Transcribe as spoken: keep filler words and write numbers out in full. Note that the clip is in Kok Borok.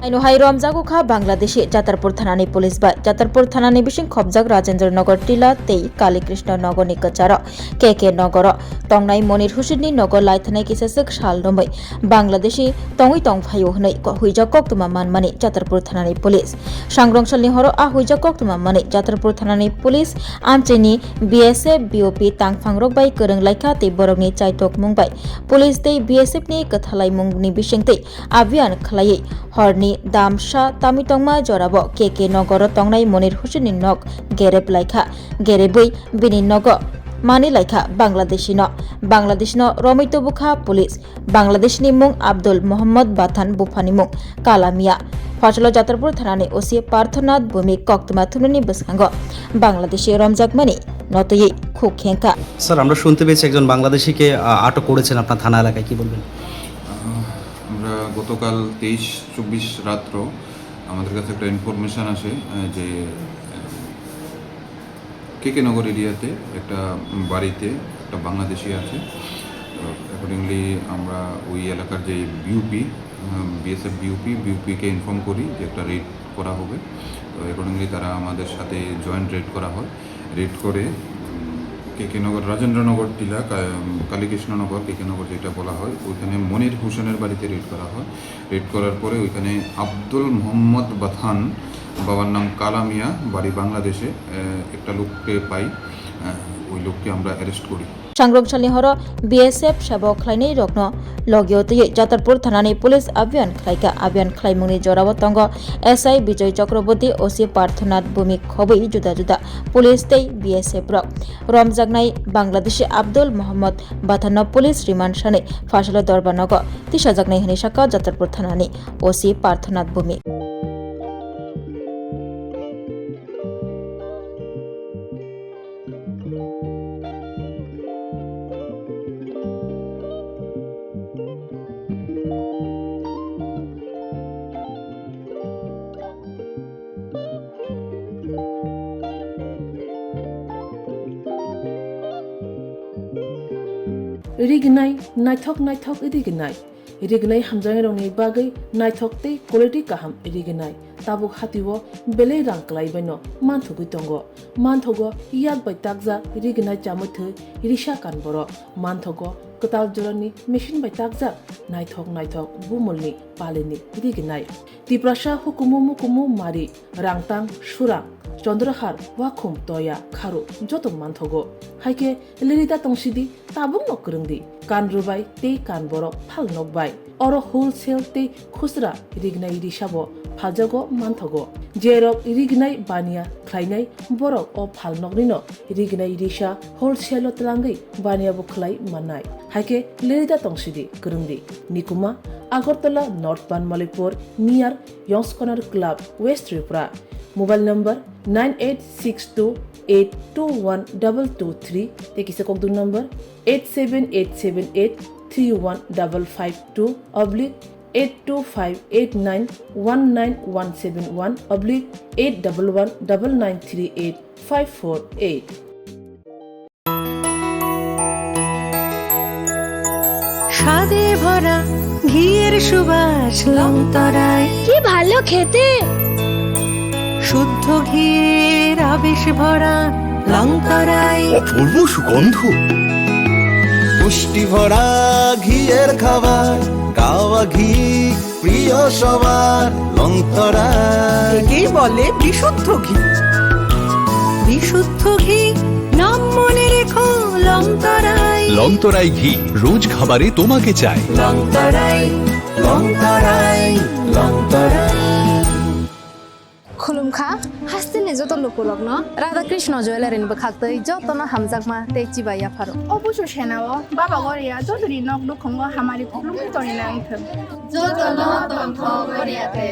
Haino hai romjago kha Bangladeshi. Jatarpur thanani police bai Jatarpur thanani bising khopjak Rajendra Nagar Tila tei Kali Krishna Nagarni kwcharo K K Nagaro tongnai Monir Husinni nogo laithanai kisaswk sal romwi Bangladeshi tongwi tongphaio hwnwi ko-, huijak koktwma manmani Jatarpur thanani police. Sangrongsalni horo a huijak koktwma manwi Jatarpur thanani police amchaini B S F, B O P tangphangrok bai kwrwng laikha tei borokni chaitok mung bai police tei B S F ni kwthalaimungni bisingtwi abhiyan khlaiwi horni damsa tamwi tongma jorabo K K Nogoro tongnai Monir Husinni nok gereb laikha, gerebwi bini nogo mani laikha Bangladeshino. Bangladeshino romwi tubukha police. Bangladeshni mung Abdul Mohammad Bathan, buphani mung Kalamia. Phasalo Jatarpur thanani O C Parthanath Bhumik koktwma thumnani bwskango Bangladeshi romjakmani notwi khuk khengkha. Sir, আমরা শুনতে পেয়েছি একজন বাংলাদেশিকে, আ, আটক করেছেন আপনার থানা এলাকায়, কি বলবেন? আহ, আমরা গতকাল তেইশ চব্বিশ রাত্র আমাদের কাছে একটা ইনফরমেশন আসে, আহ, যে, আহ, কে কে নগর এরিয়াতে একটা বাড়িতে একটা বাংলাদেশি আছে। তো অ্যাকর্ডিংলি আমরা ওই এলাকার যে বিউপি, আহ, বিএসএফ বিউপি, বিউপিকে ইনফর্ম করি যে একটা রেড করা হবে। তো অ্যাকর্ডিংলি তারা আমাদের সাথে জয়েন্ট রেড করা হয়। রেড করে, উম, কে কে নগর, রাজেন্দ্রনগর টিলা, কা-, কালীকৃষ্ণনগর, কে কে নগর যেটা বলা হয়, ওইখানে মনির হোসেনের বাড়িতে রেড করা হয়। রেড করার পরে ওইখানে আব্দুল মোহাম্মদ বাথান, বাবার নাম কালামিয়া, বাড়ি বাংলাদেশে, আহ, একটা লোককে পাই, আহ, ওই লোককে আমরা অ্যারেস্ট করি। Sangrongsalni horo B S F sabo khlainai rokno logio twiwi Jatarpur thanani police abhiyan khlaikha. Abhiyan khlaimungni jorao tongo S I Bijoy Chakraborty, O C Parthanath Bhumik khobwi juda juda police tei B S F rok. Romjaknai Bangladeshi Abdul Mohammad Bathanno police remand sanwi phasalo dorbar nogo tisajaknai hwnwi sakha Jatarpur thanani O C Parthanath Bhumik. Rignai, naithok naithok rignai. Rignai hamjaknairokni bagwi naithok tei quality kaham rignai. Tabuk hatio belai rang kwlai baino manthogwi tongo. Manthogo yak bai takjak rignai chamwi thwi risa kan borok. Manthogo kwtal jorani machine bai takjak naithok naithok bumulni palini rignai. Tiprasa hukumu mukumu mari, rangtang, surang, chondrohar, wakhum, toya, kharu joto manthogo. Haikhe lerida tongsidi, tabukno kwrwngdi. Kan rwbai tei kan borok phal nokbai. Oro wholesale tei khusra rignai risabo phaljago manthogo. Jerok rignai baniya khlainai borok o phalnoknino rignai risa wholesale-o twlangwi baniya bo khlai mannai. Haikhe lerida tongsidi kwrwngdi. Nikuma, Agartala North Banmalipur near Yongskonar Club, West Tripura. Mobile number nine eight six two eight two one double two three tei kisa kokduk number eight seven eight seven eight three one double five two oblique eight two five eight nine one nine one seven one oblique eight double one double nine three eight five four eight. স্বাদে ভরা ঘিয়ের সুবাস লংতরায়। কি ভালো খেতে! শুদ্ধ ঘিয়ের আবেশ ভরা লংতরায়। অপূর্ব সুগন্ধ। পুষ্টি ভরা ঘিয়ের খাবার, কাওয়া ঘি প্রিয় সবার, লংতরায়। একেই বলে বিশুদ্ধ ঘি। বিশুদ্ধ ঘি, নাম মনে রেখো, লংতরায়। লংতরায় ঘি, রোজ খাবারে তোমাকে চাই। লংতরায়, লংতরায়, Longtharai. Khulumkha, hasteni joto lukurokno Radha Krishna Jewellery ni bwkhaktwi jotono hamjakma tei chibai yapharo. O busu senao Baba Goria jotoni nok nukhungo hamari khulumkhe tongwi nang thung. Jotono tongthok Goria te.